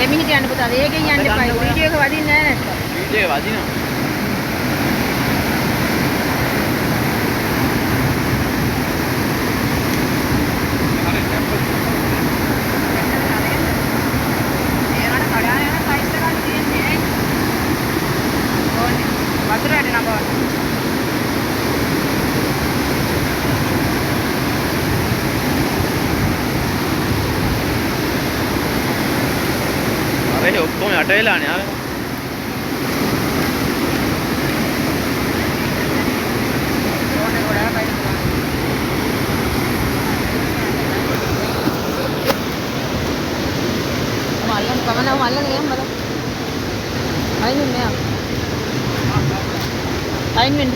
එමිහිට යන්න පුතා වේගෙන් යන්න එපා. වීඩියෝ එක වදින්නේ නෑ නැත්තම්. වීඩියෝ එක වදිනවා. ඒනට කඩා යන සයිස් එකක් තියෙන්නේ නේ. ඕනේ. වතුර වැටෙනවා බෝල. අර ඔක්කොම යට වෙලානේ අර. ඕනේ ගොඩාක් අය. මල්ලන් කමන මල්ලන් යම් බලන්න. අයින් වෙන්න යා. අයින් වෙන්න.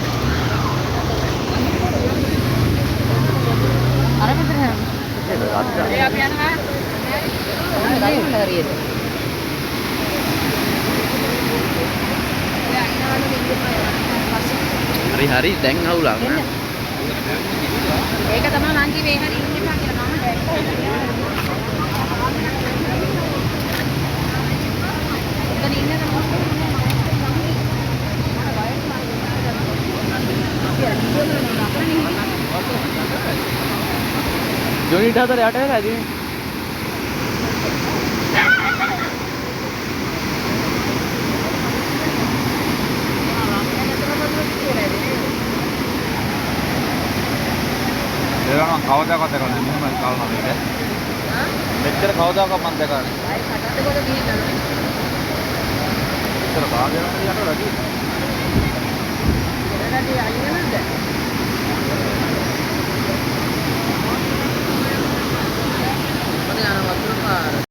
අර පැත්තට හැරෙන්න. ඒ අපි යනවා. ඕනේ ගන්න හරියට. හරි හරි දැන් අවුලක් නෑ. ඒක තමයි මං කිව්වේ හරි ඉන්න එපා කියලා මම දැක්කා. එතන ඉන්න නම් යුනිට් හතර යට වෙලා ඉතින්. ඒවා මං කවදාකවත් දැකලා නෑ. මෙහෙම කවනවා මේක. මෙච්චර කවදාකවත් මං දැකලා නෑ. ආයි කටත් කොට ගිහින් යනවා. මෙච්චර භාගයක් යට වෙලා තියෙන්නේ. රටේ අයින් වෙනවද? මොකද යන වතුර පාර.